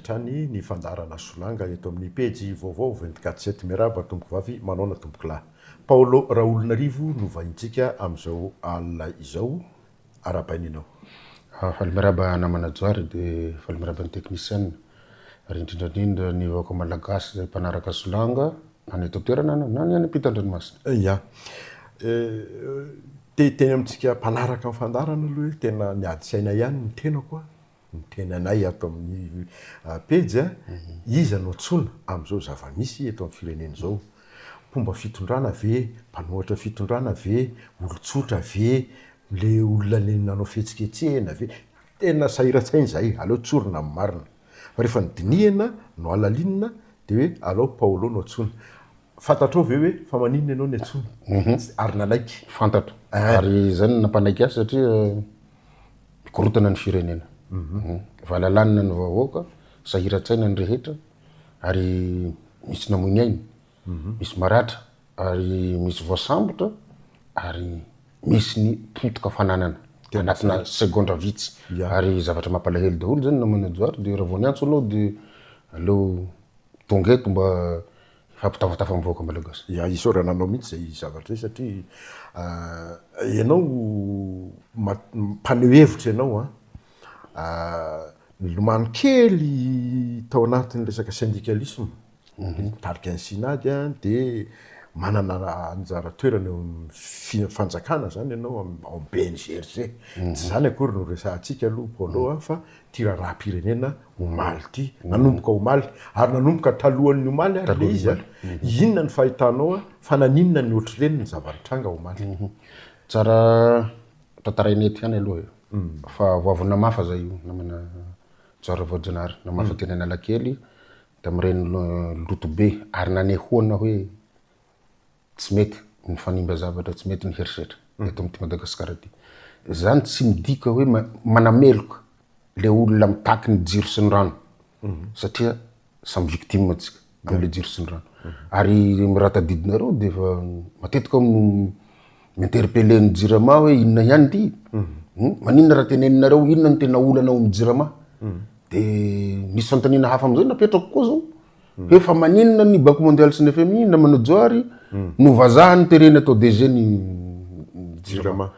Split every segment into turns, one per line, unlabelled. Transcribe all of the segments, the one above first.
hatrany ny fandaharana Solanga eto amin'ny pejy vaovao 24 sept. Miarahaba tompokovavy, manaona tompokolahy. Paolo Raolonarivo no vahintsika amin'izao alina izao. Arahabaina ianao.
Faly miarahaba namana Johary dia faly miarahaba ny teknisiana ary indrindra indrindra ny vahoaka malagasy izay mpanaraka Solanga na ny eto an-toerana na ny any ampitan-dranomasina.
Ya. Te hiteny amintsika mpanaraka ny fandaharana aloha hoe tena miady saina ihany ny tenako an, ny tenanay ato amin'ny pejy an, iza no antsoina amin'izao zava-misy eto amin'ny firenena izao? Mpomba fitondrana ve? Mpanohatra fitondrana ve? Olon-tsotra ve? Le olona le nanao fihetsiketsehana ve? Tena sahiran-tsaina izahay, aleo tsorina ny marina. Fa rehefa nodinihana, nohalalinina, dia hoe alao Paolo no antsoina. Fantatrao ve hoe fa maninona ianao no antsoina? Ary nanaiky.
Fantatro. Ary izay no nampanaiky ahy satria mikorontana ny firenena. Valalanina ny vahoaka, sahiran-tsaina ny rehetra, ary misy namoy ny ainy, misy maratra, ary misy voasambotra, ary misy ny potika fananana anatina segondra vitsy. Ary zavatra mampalahelo daholo zany namana Johary, de raha vao niantso anao de aleo tonga eto mba hifampitafatafa amin'ny vahoaka malagasy.
Ya, isaorana anao mihitsy izay zavatra izay satria ianao mpaneho hevitra ianao an, nilomano kely tao anatin'ny resaka syndicalisme, nitarika ny Synad dia manana anjara toerana eo amin'ny fanjakana izany ianao ao amin'ny BNGRC. Tsy izany akory no resahantsika aloha Paolo a, fa ity raharaham-pirenena omaly ity, nanomboka omaly, ary nanomboka talohan'ny omaly ary ilay izy a. Inona ny fahitanao fa naninona ny ohatr'ireny ny zava-nitranga omaly?
Tsara tantaraina eto ihany aloha e, fa vao avy namafa zay io namana Johary Ravoajanahary, namafa teny Analakely tamin'ireny loto be ary nanehoana hoe tsy mety ny fanimba zavatra, tsy mety ny herisetra eto amin'ity Madagasikara ity. Izany tsy midika hoe manameloka le olona mitaky ny jiro sy ny rano satria samy victime antsika amle jiro sy ny rano. Ary raha tadidinareo de efa matetika aho no mi-interpeller ny jirama hoe inona ihany ity? Maninona raha teneninareo inona no tena olana ao amin'ny jirama? De nisy fanontaniana hafa amizay napetrako koa zao hoe fa maninona ny banque mondiale sy ny FMI namana Johary no vazaha no terena atao DG ny jirama?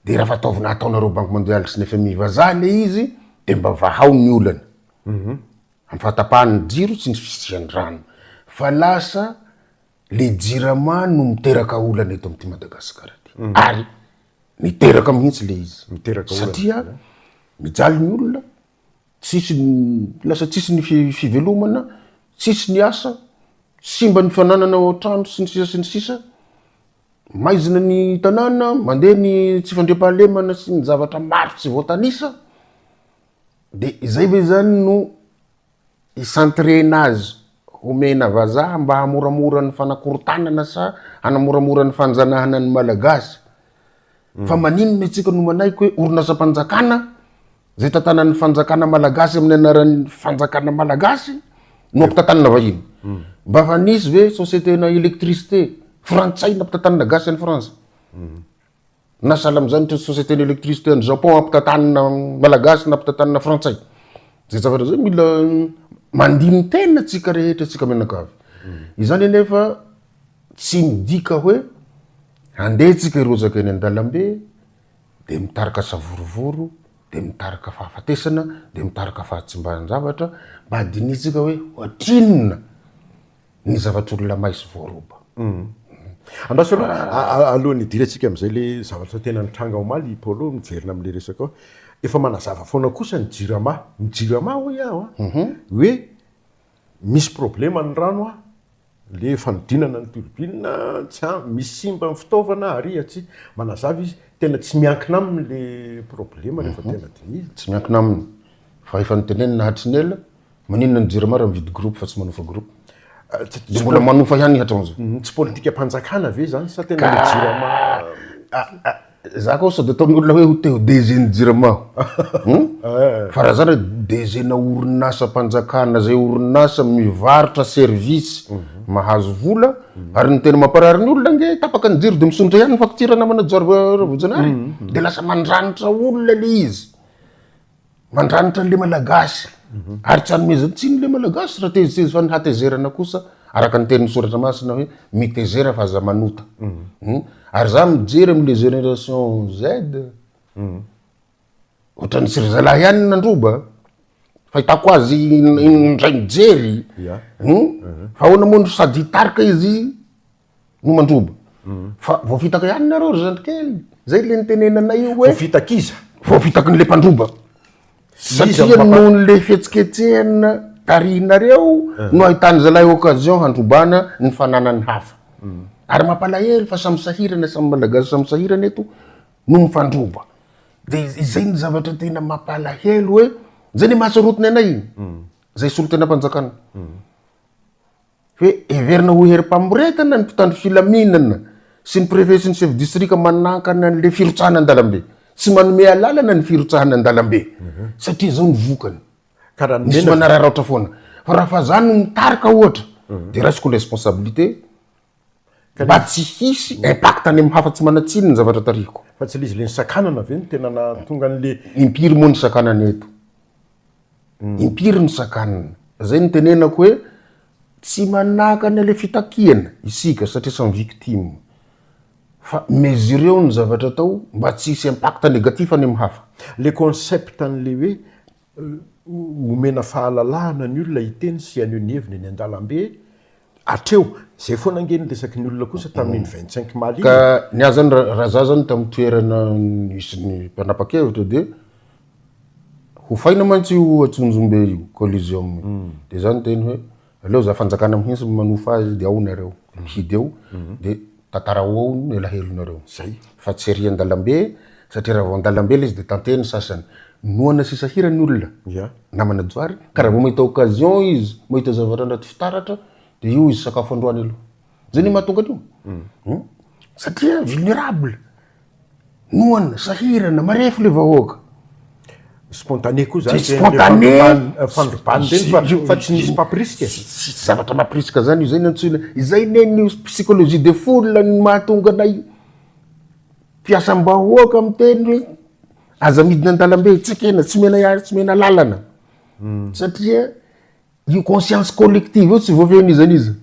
De raha fa ataovina ataonareo banque mondiale sy ny FMI vazaha le izy de mba vahao ny olana. Amin'ny fahatapahan'ny jiro sy ny fisian'ny rano. Fa lasa le jirama no miteraka olana eto amin'ity Madagasikara ity. Ary miteraka mihitsy le izy.
Miteraka olana.
Satria mijaly ny olona, tsisy ny, lasa tsisy ny fivelomana, tsisy ny asa, simba ny fananana ao an-trano sy ny sisa sy ny sisa. Maizina ny tanàna, mandeha ny tsy fandriampahalemana sy ny zavatra maro tsy voatanisa. De izay ve zany no hi-centrer-na azy homena vazaha mba hamoramora ny fanakorontanana sa hanamoramora ny fanjanahana ny Malagasy? Fa maninona isika no manaiky hoe orinasam-panjakana zay tantanan'ny fanjakana malagasy amin'ny anaran'ny fanjakana malagasy no ampitantanana vahiny? Mba fa nisy ve société-na électricité frantsay nampitantanana gasy any France? Na sahala amin'izany ny société d'électricité any Japon ampitantanina malagasy na ampitantanina frantsay. Zay zavatra zay mila mandini-tena tsika rehetra tsika mianakavy. Izany anefa tsy midika hoe handeha tsika hirotsaka eny an-dalambe de mitarika savorovoro, de mitarika fahafatesana, de mitarika fahatsimban-javatra, mba dinihintsika hoe ohatrinona ny zavatr'olona may sy voaroba.
Andraso aloha, alohan'ny hidirantsika amin'izay le zavatra tena nitranga omaly i Paolo, miverina amin'le resaka ao, efa manazava foana kosa ny jirama, ny jirama hoy aho an, hoe misy problema ny rano an, le fanodinana ny turbine tsy ampy, misy simba ny fitaovana ary atsy, manazava izy, tena tsy miankina aminy le problema rehefa tena dinihina.
Tsy miankina aminy, fa efa notenenina hatry ny ela Maninona ny jirama raha mividy groupe fa tsy manofa groupe? Dia mbola manofa ihany hatramin'izao.
Tsy politikam-panjakana ve izany sa tena ny jirama?
Za koa sao dia ataon'ny olona hoe ho te ho DG ny jirama aho. Fa raha za ndray DG-na orinasam-panjakana izay orinasa mivarotra service mahazo vola ary ny tena mamparary ny olona ange tapaka ny jiro dia misondrotra ihany ny facture namana Ravoajanahary dia lasa mandranitra olona le izy. Mandranitra an'le Malagasy. Ary tsy anomezan-tsiny le Malagasy raha tezitra izy fa ny hatezerana kosa araka ny tenin'ny soratra masina hoe mitezera fa aza manota. Ary za mijery amle génération Z, ohatran'ny tsy ry zalahy ihany no nandroba, fahitako azy indray mijery, fa ahoana moa no sady hitarika izy no mandroba fa voafitaka ihany nareo ry zandry kely zay le nitenenanay io hoe
voafitaka iza
voafitaky n'le mpandroba satria noho n'le fihetsiketsehana tarihinareo eh. no ahitany zalahy occasion handrobana ny fananan'ny hafa mm. ary mampalahelo fa samy sahirana samy malagasy samy sahirana eto no mifandroba de izay ny zavatra tena mampalahelo hoe zay ny mahasarotiny anay mm. zay solontenam-panjakana mm. Hoe heverina ho herim-pamoretana ny mpitandro filaminana sy ny préfet sy ny chef district manankana an'le firotsahana an-dalambe. Tsy manome alalana ny firotsahana an-dalambe satria zao ny vokany. Misy manararaotra foana. Fa raha fa za no mitarika ohatra de raisiko ny responsabilité mba tsy hisy impact any amin'ny hafa tsy manan-tsiny ny zavatra tarihiko.
Fa tsy le izy le nisakanana ve no tena nahatonga an'le.
Impiry moa nisakanana eto? Impiry ny sakanina? Zay no tenenako hoe tsy manakana le fitakiana isika satria samy victime fa mesureo ny zavatra atao mba tsy hisy impact négatif any amin'ny hafa.
Le concept an'le hoe omena fahalalahana ny olona hiteny sy haneho ny heviny eny an-dalambe hatreo, zay foana ange ny resaky ny olona kosa tamin'iny 25 maly iny e.
Ka ny ahy zany raha za zany tamin'ny toerana nisy ny mpanapa-kevitra dia Hofaina mantsy io Antsonjombe io, Coliseum io. Dia za niteny hoe aleo za fanjakana mihitsy no manofa azy dia ao nareo, mihidy ao dia tantarao ao ny alahelonareo.
Zay.
Fa tsy ery an-dalambe satria raha vao an-dalambe ilay izy dia tantehiny sasany. Noana sy sahirana ny olona, namana Johary, ka raha vao mahita occasion izy, mahita zavatra anaty fitaratra dia io izy sakafo androany aloha. Zay no mahatonga an'io. Satria vulnerable. Noana, sahirana, marefo le vahoaka.
Spontané koa zany
Tsy spontané.
Fandrobana ireny fa fa tsy nisy mpampirisika.
Tsy zavatra mampirisika zany io, zay no antsoina, izay ne ny psychologie de foule no mahatonga anay mpiasam-bahoaka miteny hoe aza midina an-dalambe, tsy ekena, tsy omena tsy omena lalana satria Io conscience collective io tsy voafehin'iza n'iza.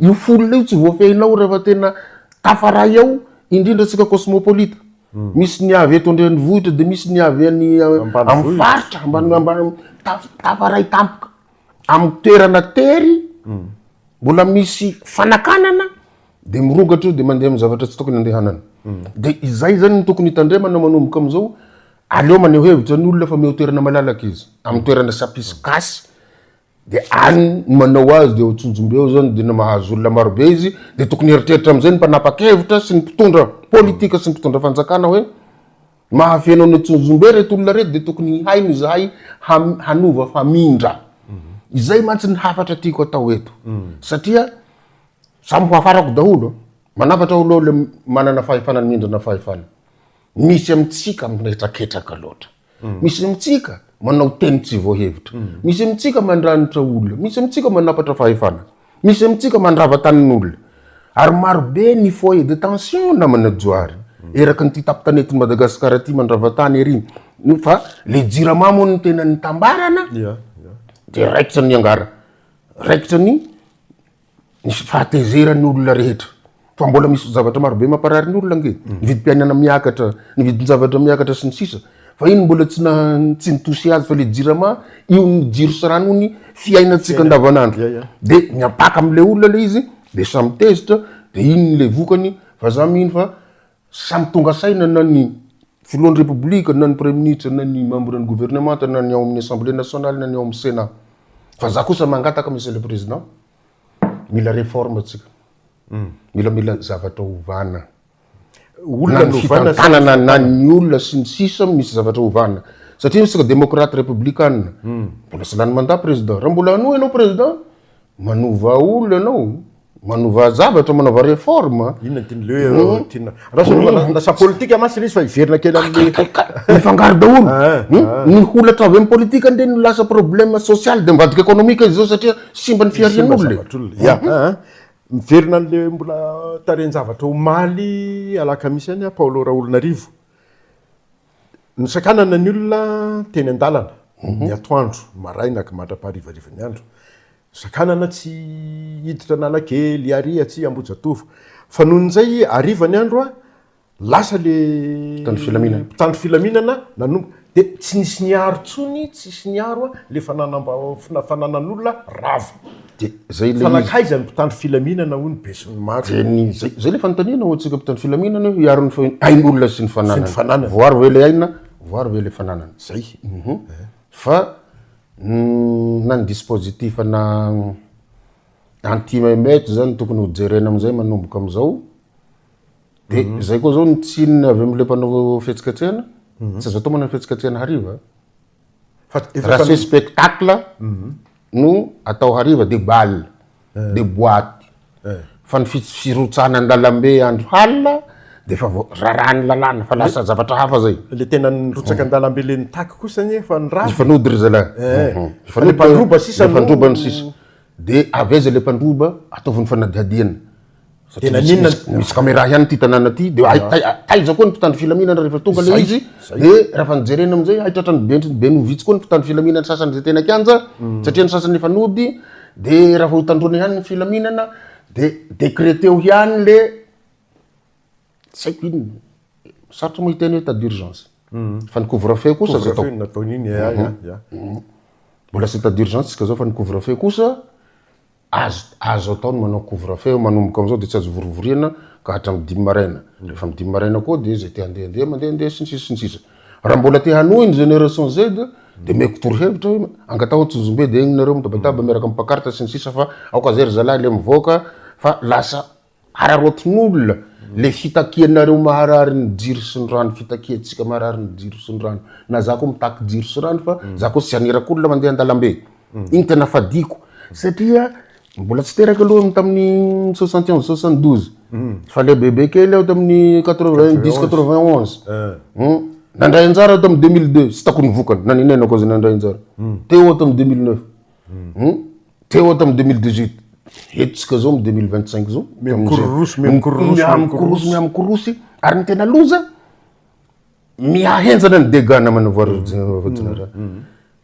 Io foule io tsy voafehinao rehefa tena tafaray ao, indrindra antsika cosmopolite. Misy ny avy eto an-drenivohitra dia misy ny avy any amin'ny faritra, ambany ambany, tafaray tampoka amin'ny toerana tery, mbola misy fanakanana dia mirongatra io dia mandeha amin'ny zavatra tsy tokony andehanana. Dia izay zany no tokony hitandremana manomboka amin'izao, Aleo maneho hevitra ny olona fa omeo toerana malalaka izy, amin'ny toerana tsy hampisy gasy de any no manao azy de ao Antsonjombe ao zany de na mahazo olona marobe izy de tokony hieritreritra amizay ny mpanapa-kevitra sy ny mpitondra politika sy ny mpitondra fanjakana hoe mahafeno an'i Antsonjombe reto olona reto de tokony hihaino izahay hanova famindra. Izay mantsy ny hafatra tiako atao eto satria samy ho hafarako daholo, manafatra aloha le manana fahefana ny mindrana fahefana. Misy amintsika mihetraketraka loatra. Misy amintsika manao teny tsy voahevitra. Misy amintsika mandranitra olona. Misy amintsika manapatra fahefana. Misy amintsika mandrava tanin'olona. Ary maro be ny foyer de tension namana Johary. Eraky ny ity tampon-tanetin'i Madagasikara ity mandrava tany ery. Fa le jirama moa no tena nitambarana dia raikitra ny angara. Raikitra ny ny fahatezeran'ny olona rehetra fa mbola misy zavatra marobe mamparary ny olona ange mm. ny vidim-piainana miakatra ny vidin-javatra miakatra sy ny sisa fa iny mbola tsy na tsy nitosy azy fa le jirama io ny jiro sy rano ny fiainantsika andavanandro de miampaka am'le olona le izy de samy tezitra de iny le vokany fa za mino fa samy tonga saina na ny filohan'ny repoblika na ny praiminisitra na ny membre ny gouvernemanta na ny ao amin'ny assemblée nationale na ny ao amin'ny sénat fa za kosa mangataka monsieur le président mila réforme tsika mila mila zavatra ovana
Olona
na ny
no ovana sa
fitantanana na ny olona sy ny sisa misy zavatra ovana satria isika démocrate républicaine mbola tsy lany mandat président raha mbola hanohy ianao président manova olona ianao manova zavatra manova réforme
Inona ny tian'le hoe tiana Raha sao lasa politika mantsy ilay izy fa hiverina kely amin'le
mifangaro daholo
Ah, ah.
Ny holatra avy amin'ny politika ndre no lasa problème social de mivadika économique izy zao satria simba ny fiharian'olona e.
Zavatr'olona. Ya, ah, ah. Miverina an'le mbola tarehin-javatra omaly alakamisy any Paolo Raolonarivo. Nosakanana ny olona teny an-dalana. ny atoandro, maraina ka mandra-paharivarivan'ny andro. Sakanana tsy hiditra Analakely, ary atsy Ambohijatovo. Fa nohon'izay hariva ny andro, lasa le
Mpitandro filaminana.
mpitandro filaminana nanomboka de tsy nisy niaro tsony, tsisy niaro le fananam-bao- fananan'olona rava.
De zay le
Fa
izy.
nankaiza ny mpitandro filaminana hoy ny besinimaro.
De ny zay zay le fanontaniana ho antsika mpitandro filaminana hoe hiaro ny fa- ain'olona sy ny
Sy
fananana.
ny fananana.
Voaro ve le aina, voaro ve le fananana.
Zay.
Fa na ny dispositif ana anti-maimaito zany tokony ho jerena amizay manomboka amizao. De zay koa zao ny tsininy avy amle mpanao fihetsiketsehana, tsy azo atao manao fihetsiketsehana hariva.
Fa efa
Raha
tam-
tsy hoe spectacle no atao hariva de bal, de boite. Fa ny fi- firotsahana an-dalambe andro halina de efa vo- raràn'ny lalàna fa lasa zavatra hafa zay.
Le tena nirotsaka an-dalambe le nitaky kosa anie efa nirava.
Efa nody ry zalahy.
Eh.
Efa
Fa le
nody
mpandroba sisa
le mpandroba
no-
no sisa. De avy aiza le mpandroba? Ataovy ny fanadihadiana.
De naninona
Misy caméra ihany ity tanàna ity, de taiza koa ny mpitandro filaminana rehefa tonga le
Zay,
izy,
zay.
de raha nijerena amizay hay tratran'ny be be no vitsy koa ny mpitandro filaminana sasany zay tena kianja, satria ny sasany efa nody, de raha vao tandroana ihany ny filaminana, de décréteo ihany le tsy haiko inona, sarotra moa hiteny hoe état d'urgence, fa ny couvre feu kosa azo atao.
Couvre-feu nataony iny, ya, ya, ya.
Mbola tsy état d'urgence tsika zao fa ny couvre feu kosa Azo azo atao ny manao couvre feu manomboka amin'izao dia tsy azo vorivoriana ka hatramin'ny dimy maraina. Rehefa amin'ny dimy maraina koa dia izay te handehandeha mandehandeha sy ny sisa sy ny sisa. Raha mbola te hanohy ny génération Z dia omeko torohevitra hoe angataho Antsonjombe dia egny nareo mitabataba miaraka amin'ny pancarte sy ny sisa fa aoka zay ry zalahy le mivoaka fa lasa Araraotin'olona le fitakianareo maharary ny jiro sy ny rano fitakiantsika maharary ny jiro sy ny rano na za koa mitaky jiro sy rano fa za koa tsy haniraka olona mandeha an-dalambe iny tena fadiko satria mbola tsy teraka aloha tamin'ny 71 72 fa le bebe kely aho tamin'ny 90 91 nandray anjara aho tamin'ny 2002 tsy hitako ny vokany naninenako aza nandray anjara teo aho tamin'ny 2009 Teo aho tamin'ny 2018, eto tsika zao amin'ny 2025 zao.
Miha-mikororosy, miha-mikororosy,
miha-mikororosy, miha-mikororosy. Ary ny tena loza, miha-henjana ny dégâts namana voarojorinara.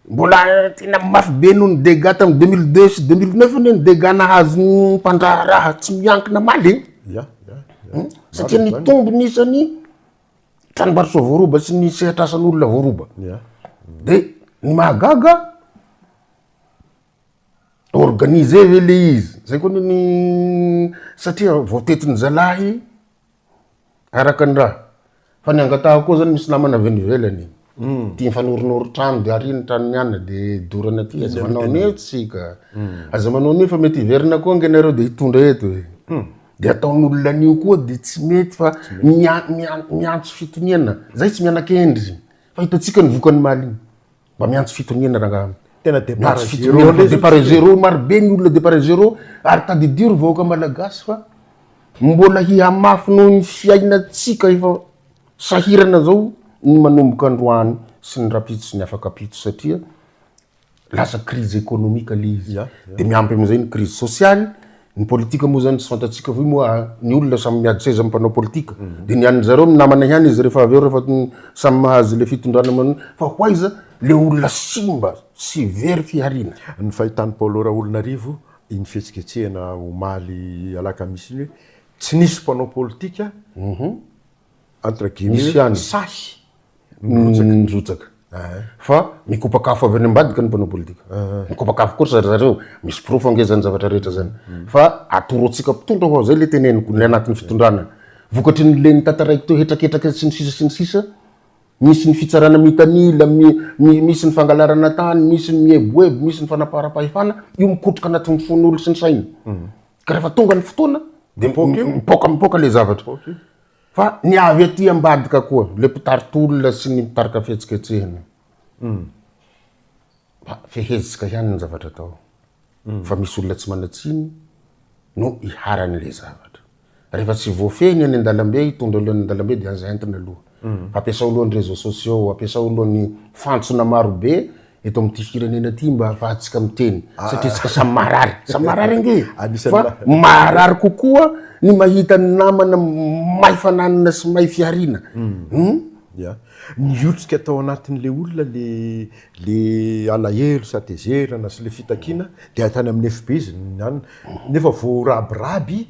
Mbola tena mafy be noho ny dégâts tamin'ny 2002 sy 2009 anie ny dégâts nahazo ny mpandraharaha tsy miankina omaly e.
Ya, ya, ya.
Satria nitombo ny isan'ny tranombarotra voaroba sy ny sehatr'asan'olona voaroba.
Ya.
De ny mahagaga, Organisé ve le izy? Zay koa anie ny satria voatetin'ny zalahy araka ny raha fa ny angatahako koa zany misy namana avy any ivelany tia mifanorinory trano de ary ny tranon'ny anona de dorana aty, aza manao an'io tsika, aza manao an'io fa mety hiverina koa ange nareo de hitondra eto e, de ataon'olona an'io koa de tsy mety fa mia- mia- miantso fitoniana, zay tsy miana-kendry fa hitantsika ny vokany omaly iny. Mba miantso fitoniana rangaha.
Tena départ
Miantso
zéro
fitoniana fa
ndray zao
départ
tsika e.
zéro maro be ny olona départ zéro ary tadidio ry vahoaka malagasy fa mbola hihamafy noho ny fiainantsika efa sahirana zao ny manomboka androany sy ny rapitso sy ny afakapitso satria lasa crise économique le izy
Ya, ya.
de miampy amizay ny crise sociale Ny politika moa zany tsy fantatsika fa io moa ny olona samy miady seza amin'ny mpanao politika de ny an'ny zareo minamana ihany izy rehefa avy eo rehefa samy mahazo le fitondrana man fa ho aiza le olona simba sy very fihariana.
Ny fahitan'i Paolo Raholinarivo iny fihetsiketsehana omaly alakamisy iny hoe tsy nisy mpanao politika entre
Misy
guillemets
ihany.
sahy
Nirotsaka. Fa mikopak'afo avy any ambadika ny mpanao politika. Mikopak'afo koa ry zareo. Misy porofo ange zany zavatra rehetra zany. Fa atoro antsika mpitondra hoa, zay le teneniko, ny anatin'ny fitondrana. Vokatry ny le notantaraiko teo hetraketraka sy ny sisa sy ny sisa, misy ny fitsarana mitanila, misy ny fangalarana tany, misy ny mieboebo, misy ny fanaparam-pahefana, io mikotroka anatin'ny fon'olo sy ny sainy. Ka rehefa tonga ny fotoana, de mipoaka mipoaka le zavatra. Fa ny avy aty ambadika koa, le mpitari-tolona sy ny mpitarika fihetsiketsehana, mba fehezitsika ihany ny zavatra atao, fa misy olona tsy manan-tsiny no iharan'le zavatra. Rehefa tsy voafehy ny any an-dalambe, hitondra olona any an-dalambe dia aza entina aloha. Ampiasao aloha ny réseaux sociaux, ampiasao aloha ny fantsona maro be eto amin'ity firenena ity mba ahafahantsika miteny satria tsika samy marary, samy marary ange e!
Anisan'ny
fa maharary kokoa ny mahita ny namana may fananana sy may fihariana. Hum.
Ya. Niotrika tao anatin'le olona le le alahelo sy hatezerana sy le fitakiana dia tany amin'ny FB izy nianina. Nefa voarabiraby.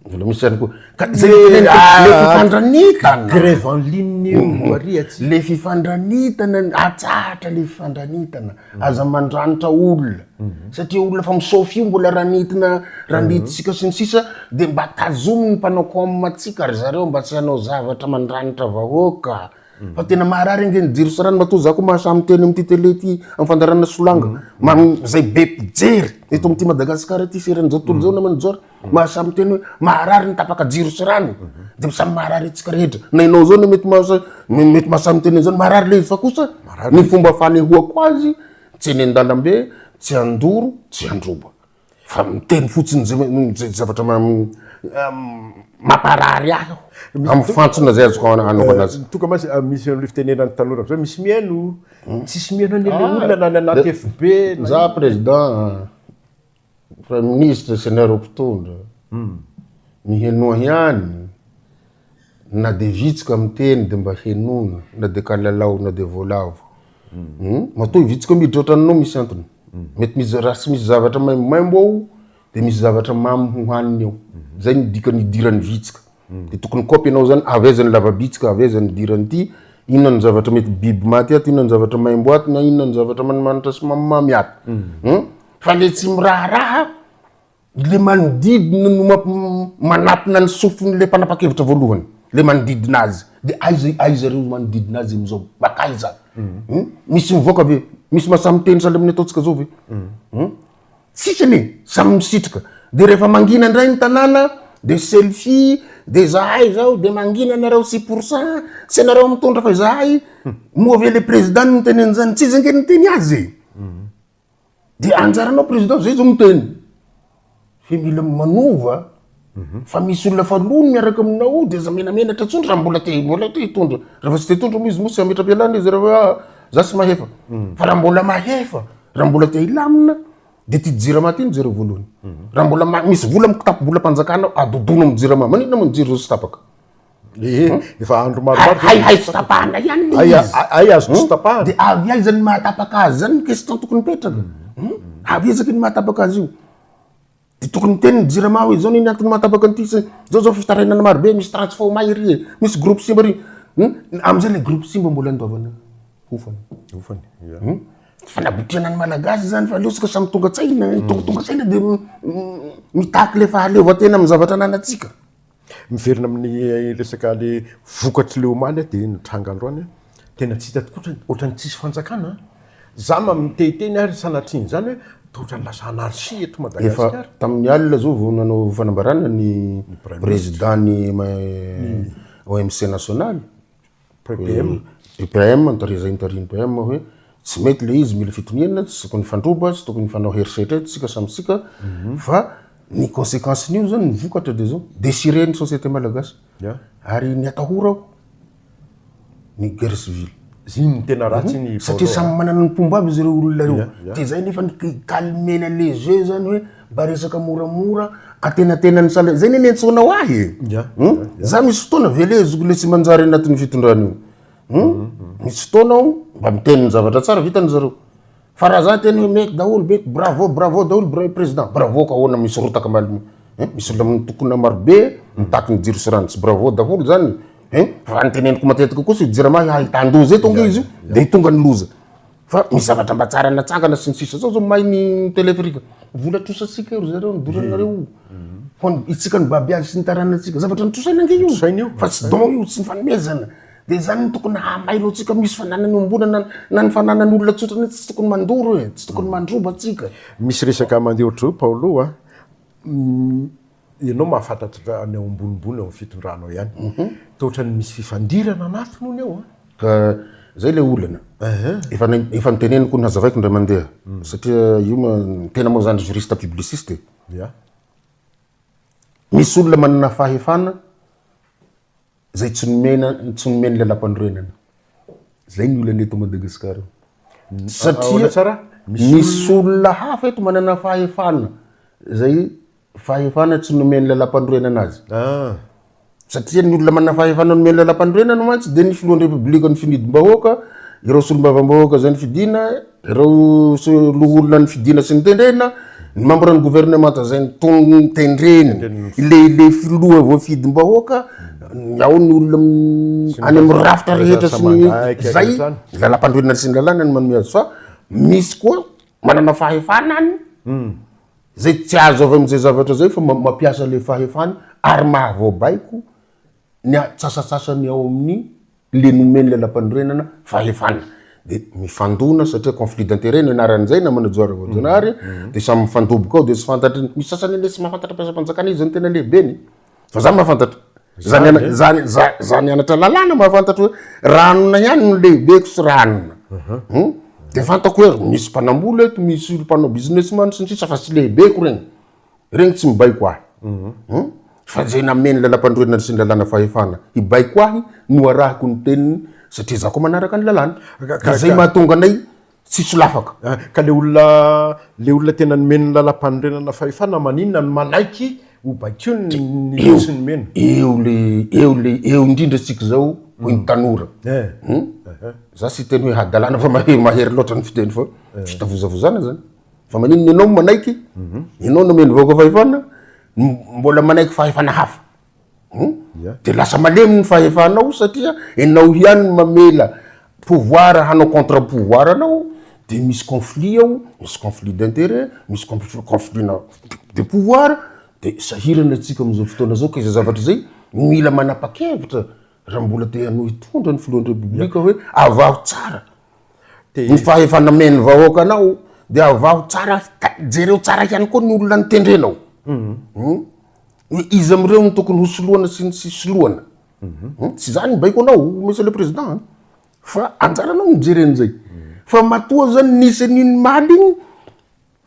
Mbola misy ihany koa. Ka zay le teneniko hoe le fifandranitana.
Grève en ligne io ary atsy.
Le fifandranitana, atsahatra le fifandranitana. Aza mandranitra olona. Satria olona efa misaofy io mbola ranitina, ranitintsika sy ny sisa, de mba tazomy ny mpanao com tsika ry zareo mba tsy hanao zavatra mandranitra vahoaka. Fa tena maharary ange ny jiro sy rano matoa za koa mahasahy miteny amin'ity télé ity amin'ny fandaharana solanga ma- zay be mpijery eto amin'ity Madagasikara ity sy eran'izao tontolo izao namana Johary mahasahy miteny hoe maharary ny tapaka jiro sy rano de samy maharary antsika rehetra na ianao zao no mety mahasahy mety mahasahy miteny an'izany maharary le izy fa kosa ny fomba fanehoako azy tsy eny an-dalambe tsy handoro tsy handroba Fa miteny fotsiny zay zay zavatra mamparary ahy aho amin'ny fantsona zay azoko anaovana azy.
Tonga mantsy misy an'ilay fitenenan'ny tanora am'zao misy mihaino, tsisy mihaino an'ilay olona na any anaty FB
na Za président, premier ministre sy nareo mpitondra, mihenoa ihany Na de vitsika miteny de mba henoina, na de kalalao na de voalavo. Matoa i vitsika miditra ohatran'anao misy antony. Mety misy raha tsy misy zavatra maimbomaimbo ao de misy zavatra mamy hohaniny ao. Zay ny dikany idiran'ny vitsika. De tokony kopy ianao zany avy aiza ny lava-bitsika, avy aiza ny idiran'ity, inona ny zavatra mety biby maty ato, inona ny zavatra maimbo ato na inona ny zavatra manimanitra sy mamimamy ato. Fa le tsy miraharaha Le manodidina no manapina ny sofin'le mpanapa-kevitra voalohany, le manodidina azy. De aiza aiza reo manodidina azy amizao? Makaiza? Hmm? Misy mivoaka ve? Misy mahasahy miteny sahala amin'ny ataontsika zao ve? Hmm? Tsisy anie, samy misitrika. De rehefa mangina indray ny tanàna, de selfie, de zahay zao, de mangina nareo 6%, tsy anareo mitondra fa izahay. Moa ve le président no niteny an'izany? Tsy izy ange niteny azy e. De anjaranao président zay zao miteny fe mila manova fa misy olona fa lony miaraka aminao de aza menamenatra tsony raha mbola te mbola te hitondra raha fa tsy te hitondra moa izy moa tsy hametra-pialana izy raha ah, za tsy mahefa fa raha mbola mahefa raha mbola te hilamina de ty jirama ty no jereo voalohany raha mbola misy vola amy kitapo-bolam-panjakana adodono amy jirama maninona moa ny jiro zao tsy tapaka
Ee, efa andro maromaro
zay. Hay hay tsy tapahana ihany le izy.
Hay azo tsy tapahana.
De avy aiza ny mahatapaka azy zany ny question tokony mipetraka. Avy aiza ny mahatapaka azy io? De tokony miteny ny jirama hoe zao ny antony mahatapaka an'ity sy zao zao fitarainana maro be misy transfo may ery e, misy groupe simba ery. Amizay le groupe simba mbola andoavana hofany.
Hofany, ia.
Fanabotrihana ny malagasy zany fa aleo tsika samy tonga tsaina, tonga saina de mitaky le fahaleovantena amin'ny zavatra ananantsika.
Miverina amin'ny resaka le vokatry le omaly dia nitranga androany, tena tsy hita tokoa otrany ohatran'ny tsisy fanjakana an! Za ma miteniteny ary sanatrian'izany hoe toa ohatran'ny lasa anarchie eto
Efa
Madagasikara.
tamin'ny alina zao vao nanao fanambarana ny président ny OMC national.
PPM.
PPM, nitariha zay nitarihin'ny PM hoe tsy mety le izy, mila fitoniana, tsy tokony hifandroba, tsy tokony hifanao herisetra eto tsika samy tsika, fa ny consequence-n'io zany, ny vokatra de zao, déchiré ny société malagasy, ary ny atahorako ny guerre civile.
Iny no tena ratsy iny.
Satria samy manana ny mpomba aby zareo olona reo, de zay nefa ny calmer-na le jeu zany hoe mba resaka moramora, antenatenany sahala, zay ne niantsoanao ahy e, za misy fotoana veleziko le tsy manjary anatin'ny fitondrana io, misy fotoana aho mba miteny ny zavatra tsara vitany zareo, fa raha za teny hoe mety daholo mety bravo bravo daholo président, bravo ka ahoana misy rotaka mal misy olona mitokona marobe mitaky ny jiro sy rano tsy bravo daholo zany hein, raha ny teneniko matetika kosa io jirama ahitan-doza eto ange izy io de tonga ny loza. Fa misy zavatra mba tsara natsangana sy ny sisa zao zao may ny téléphérique. Vola trosantsika io ry zareo nidoranareo io. Ho an- itsika nibaby azy sy ny taranantsika. Zavatra nitrosaina ange io.
Nitrosaina io.
Fa tsy don io, tsy ny fanomezana. De zany no tokony hahamailo antsika misy fananana iombonana na ny fananan'olona tsotra anie tsy tokony mandoro e, tsy tokony mandroba antsika.
Misy resaka mandeha ohatr'izao Paolo a, Ianao mahafantatra ny ao ambonimbony ao amin'ny fitondrana ao ihany. Toa ohatran'ny misy fifandirana anatiny hono eo an.
Ka zay le olana. Efa efa noteneniko nazavaiko indray mandeha satria io ma ny tena moa zany juriste publiciste e.
Ya.
Misy olona manana fahefana Zay tsy nomena tsy nomen'ny lalampanorenana. Zay ny olana eto Madagasikara. Satria
tsara?
Misy olona hafa eto manana fahefana zay fahefana tsy nomen'ny lalampanorenana azy.
Ah.
Satria ny olona manana fahefana nomena lalampanorenana mantsy dia ny filohan'ny Repoblika nofidiam-bahoaka, ireo solombavambahoaka izay nofidina, ireo loholona nofidina sy notendrena, ny membre ny gouvernemanta izay notendrena, ilay ilay filoha voafidim-bahoaka, ao ny olona any amin'ny rafitra rehetra sy ny izay, ny lalampanorenana sy ny lalàna no manome azy fa misy koa manana fahefana any. Zay tsy azo avy amin'izay zavatra zay fa mampiasa le fahefany ary mahavoabaiko ny antsasatsasany ao amin'ny le nomen'ny lalampanorenana fahefana. De mifandona satria conflit d'intérêt no anaran'izay namana Johary Voajanahary de samy mifandoboka ao de tsy fantatry ny, misy sasany anie tsy mahafantatra mpiasam-panjakana iza no tena lehibeny. Fa za mahafantatra. Za niana- za- za- za nianatra lalàna mahafantatra hoe ranona ihany no lehibeko sy ranona. Hum? De fantako hoe misy mpanambola eto, misy olo mpanao businessman sy ny sisa fa tsy lehibeko regny. Regny tsy mibaiko ahy. Hum? Fa zay nameno lalampanorenana sy ny lalàna fahefana hibaiko ahy no arahiko ny teniny satria za koa manaraka ny lalàna. Ka zay mahatonga anay Tsy solafaka.
Ka le olona le olona tena nomen'ny lalampanorenana fahefana maninona no manaiky ho baikoiny ny
Eo,
tsy nomena?
eo le eo le eo indrindra tsika zao hoy ny tanora. Hum? Za tsy hiteny hoe hadalana fa mahery mahery loatra ny fiteny fa fitavozavozana zany. Fa maninona ianao no manaiky? Ianao nomen'ny vahoaka fahefana, mbola manaiky fahefana hafa. Hum? De lasa malemy ny fahefanao satria enao ihany no mamela pouvoir hanao contre pouvoir anao de misy conflit ao, misy conflit d'intérêt, misy conflit na de pouvoir, de sahirana antsika am'zao fotoana zao ka izay zavatra zay mila manapa-kevitra raha mbola te hanohy hitondra ny filohan'ny repoblika hoe avaho tsara ny fahefana amen'ny vahoaka anao de avaho tsara, jereo tsara ihany koa ny olona notendrenao. Hum? Hoe iza amin'ireo no tokony ho soloana sy ny tsy soloana. Mhm. Tsy zany ny baiko anao, monsieur le président an. Fa anjaranao mijery an'izay. Fa matoa zany nisy an'iny maly iny,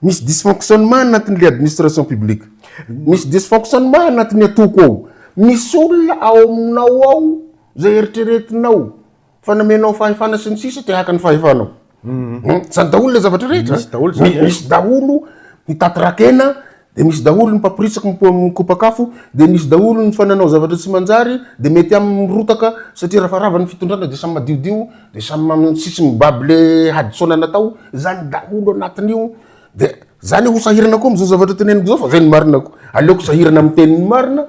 misy dysfonctionnement anatin'le administration publique. Misy dysfonctionnement anatin'ny atoko ao. Misy olona ao aminao ao zay eritreretinao fa namenao fahefana sy ny sisa te haka ny fahefanao. Hmm, zany daholo le zavatra rehetra.
Misy daholo zany.
Misy daholo ny tatirakena, de misy daholo ny mpaporitsaka mikopakafo, de misy daholo ny fananao zavatra tsy manjary, de mety aminy mirotaka satria raha fa rava ny fitondrana de samy madiodio, de samy tsisy mibaby le hadisoana natao, zany daholo anatin'io. De zany ho sahirana koa am'zao zavatra teneniko zao fa zay ny marina ko. Aleoko sahirana miteny ny marina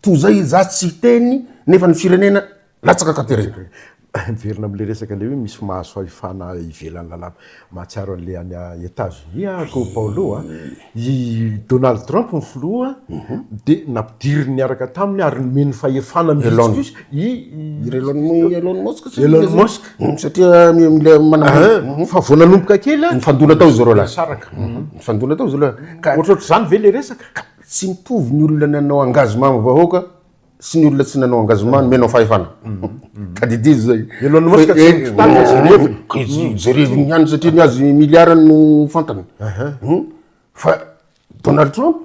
Toy izay za tsy hiteny nefa ny firenena latsaka an-katerena.
Miverina amin'ilay resaka ilay hoe misy mahazo fahefana ivelan'ny lalàna. Mahatsiaro an'ilay any Etats-Unis aho ko Paolo a. I Donald Trump ny filoha dia nampidiriny niaraka taminy ary nomeny fahefana mihitsy kosa i
Elon Musk.
Elon Musk.
Satria mila manana.
Fa vao nanomboka kely a.
Nifandona tao izy roalahy.
Nisaraka.
Nifandona tao izy roalahy.
Ka ohatrohatr'izany ve ilay resaka?
Tsy mitovy ny olona nanao engagement amin'ny vahoaka sy ny olona tsy nanao engagement nomenao fahefana. Tadidio zay.
Elon Musk tsy nitany fa jereviny.
Ka izy jereviny ihany satria ny azy milliard no fantany. Fa Donald Trump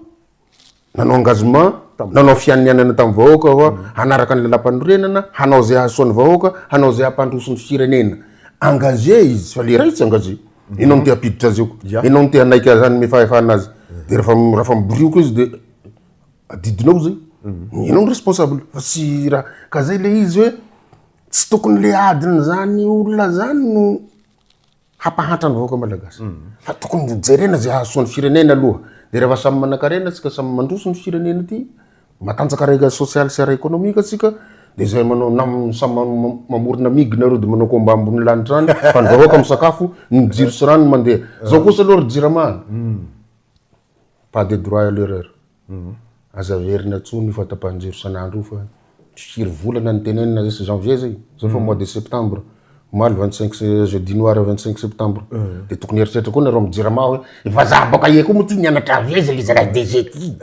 nanao engagement, nanao fianianana tamin'ny vahoaka fa hanaraka ny lalàmpanorenana, hanao izay hahasoa ny vahoaka, hanao izay hampandroso ny firenena. Engagé izy fa le ray tsy engagé. Enao no te hampiditra azy eo, enao no te hanaiky azy hanome fahefana azy, de rehefa rehefa mibirioka izy de adidinao zay, enao no responsable fa tsy raha, ka zay le izy hoe tsy tokony le adin'zany olona zany no hampahantra ny vahoaka malagasy fa tokony ho jerena zay hahasoa ny firenena aloha, de rehefa samy manankarena tsika samy mandroso ny firenena ty, Matanjaka ara sosialy sy ara ekonomika tsika de zay manao na samy mamorona mig nareo de manao combat ambony lanitra any fa ny vahoaka misakafo ny jiro sy rano mandeha zao kosa aloha ry jirama pas de droit à l'erreur aza averina tsony io fahatapahan-jiro isan'andro io fa firy volana nitenenina zay sy janvier zay zao fa mois de septembre Omaly 25 jeudi noir 25 septembre. De tokony hieritreritra koa nareo amin'ny jirama hoe vazaha baka aia koa moa ty nianatra avy aiza le zalahy DG ty.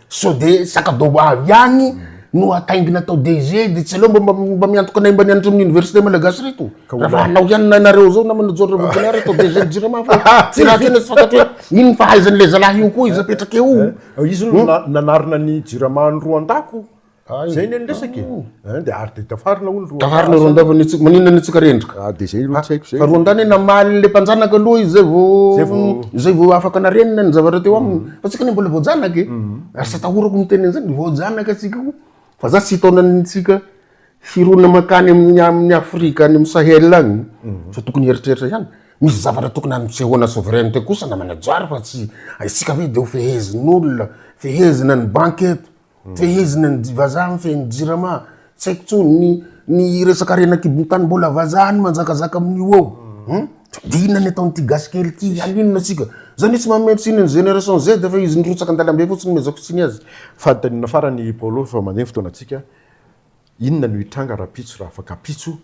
Sao de sac à dos avy agny no ataingina atao DG de tsy aleo mba mba miantoka anay mba nianatra amin'ny université malagasy reto. Raha fa hanao ihany nareo zao namana Georges Ravolonary atao DG ny jirama fa tsy raha tena tsy fantatro hoe ino ny fahaizan'le zalahy io koa izy apetraka eo.
Izy no nanarina ny jirama ny roandako. Zay ny resaka e. Hein, de ary de tafarina hono
Rwanda. Tafarina Rwanda fa ny antsika, maninona ny antsika rendrika?
Ah, de zay aloha tsy haiko zay.
Fa Rwanda anie namaly le mpanjanaka aloha izy zay vao zay vao zay vao afaka narenina ny zavatra teo aminy. Fa tsika anie mbola voajanaka e. Ary tsy atahorako miteny an'izany, voajanaka tsika koa. Fa za tsy hitaona antsika hirona mankany amin'ny amin'ny Afrika any amin'ny Sahel agny fa tokony hieritreritra ihany. Misy zavatra tokony hampisehoana souveraineté kosa namana Johary fa tsy isika ve de ho fehezin'olona, fehezina ny banky eto, fehezina ny vazaha mifehy ny jirama, tsy haiko tsony ny ny resaka harena an-kibon'ny tany mbola vazaha no manjakazaka amin'io eo. Hum? De inona ny ataon'ity gasy kely ity? Haninona tsika? Zany hoe tsy manome tsiny ny génération Z fa izy nirotsaka an-dalambe fotsiny no omezako tsiny azy.
Fanontaniana farany Paolo fa mandeha ny fotoanantsika, inona no hitranga rahampitso raha afaka ampitso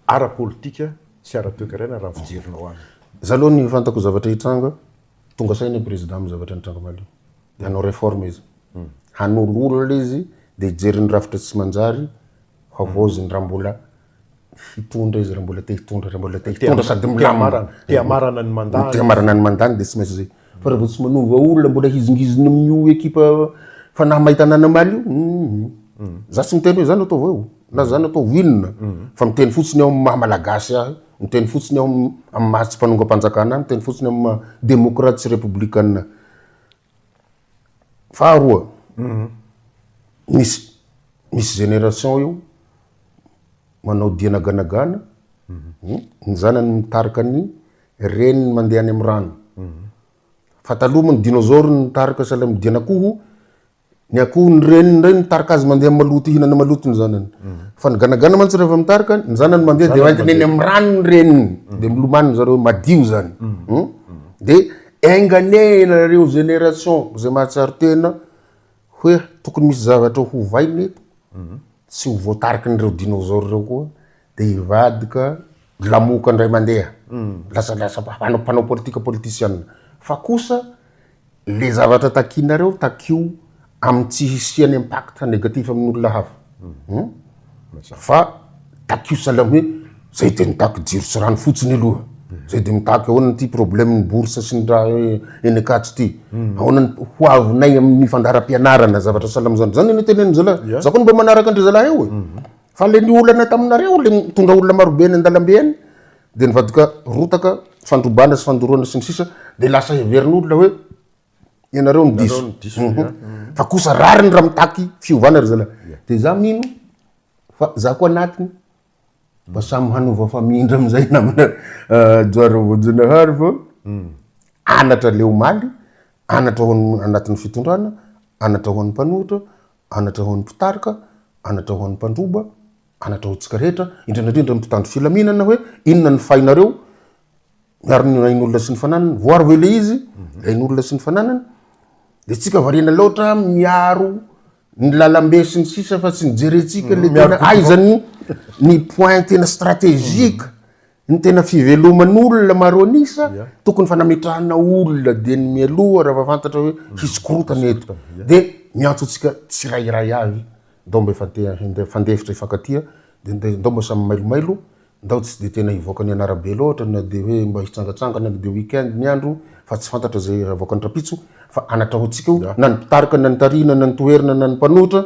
ara-politika sy ara-toekarena raha ny fijerinao azy?
Za aloha ny fantako zavatra hitranga, tonga saina i président amin'ny zavatra nitranga omaly io. De hanao réforme izy. Hanolo olona izy de hijery ny rafitra tsy manjary, havaoziny raha mbola hitondra izy raha mbola te hitondra, raha mbola te hitondra sady milamina.
Te hamarana ny mandat.
Te hamarana ny mandat-ny dia tsy maintsy zay. Fa raha vao tsy manova olona mbola hizingizina amin'io ekipa fanahy may tanàna omaly io, hum. Za tsy miteny hoe za no ataovy eo, na za no ataovy inona, fa miteny fotsiny aho amin'ny maha malagasy ahy, miteny fotsiny aho amin'ny maha tsy mpanongam-panjakana ahy, miteny fotsiny amin'ny maha demokraty sy repoblikanina ahy. Faharoa, misy misy génération io manao dia naganagana, ny zanany mitarika ny reniny mandeha any amin'ny rano. Fa taloha moa ny dinosaure no nitarika sahala amin'ny dian'akoho, ny akoho ny reniny indray mitarika azy mandeha amin'ny maloto hihinana maloto ny zanany. Fa ny ganagana mantsy rehefa mitarika, ny zanany mandeha dia hoentiny eny amin'ny rano ny reniny, dia milomano zareo, madio zany. Dia enga anie ianareo génération izay mahatsiaro tena hoe tokony misy zavatra hovaina eto, tsy ho voatarikin'ireo dinosaures ireo koa, dia hivadika lamoka indray mandeha, lasa lasa mpanao mpanao politika politisiana. Fa kosa le zavatra takianareo takio amin'ny tsy hisian'ny impact négatif amin'olona hafa. Fa takio sahala amin'ny hoe zay de mitaky jiro sy rano fotsiny aloha, zay de mitaky ahoana ty problème ny bourse sy ny raha eny Ankatso ty, ahoana ny ho avinay amin'ny fandaharam-pianarana, zavatra sahala amin'izany. Zany anie tenenin-dry zalahy, za koa mba manaraka an-dry zalahy eo e. Fa le ny olana taminareo le nitondra olona marobe eny an-dalambe eny de nivadika rotaka, fandrobana sy fandoroana sy ny sisa de lasa heverin'olona hoe ianareo no diso. Fa kosa rariny raha mitaky fiovana ry zalahy. De za mino fa za koa anatiny mba samy hanova famindra amizay namana Johary Ravoajanahary fa anatra le omaly, anatra ho an'ny anatin'ny fitondrana, anatra ho an'ny mpanohitra, anatra ho an'ny mpitarika, anatra ho an'ny mpandroba, anatra ho antsika rehetra, indrindra indrindra ny mpitandro filaminana hoe inona ny fainareo miaro ny ain'olona sy ny fananany, voaro ve le izy, ny ain'olona sy ny fananany, de tsika variana loatra miaro ny lalambe sy ny sisa fa tsy nijerentsika le tena aiza ny ny point tena stratégique Ny tena fiveloman'olona maro an'isa, tokony fa nametrahana olona dieny mialoha raha efa fantatra hoe hisy korotana eto. Dia miantso antsika tsirairay avy, ndao mba hifandefitra hifankatia, dia ndao mba samy mailomailo, ndao tsy dia tena hivoaka ny an'arabe loatra na dia hoe mba hitsangatsangana na dia week-end ny andro fa tsy fantatra izay havoakan'ny rahampitso fa anatra ho antsika io, na ny mpitarika na ny tarihina na ny toherina na ny mpanohitra.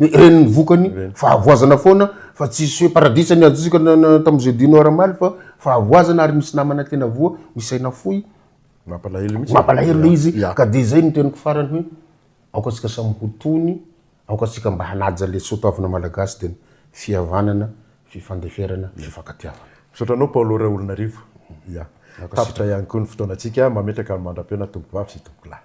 Ireny ny vokany, fahavoazana foana fa tsisy hoe paradisa ny azontsika tamin'ny jeudi noir omaly fa fahavoazana ary misy namana tena voa, misy aina fohy.
Mampalahelo mihitsy.
Mampalahelo ilay izy ka dia izay no teniko farany hoe aoka antsika samy ho tony, aoka antsika mba hanaja ilay soatoavina malagasy dia ny fihavanana, fifandeferana, fifankatiavana.
Misaotra anao Paolo Raolonarivo. Ya. Tapitra ihany koa ny fotoanantsika, mametraka ny mandra-pihaona tompokovavy sy tompokolahy.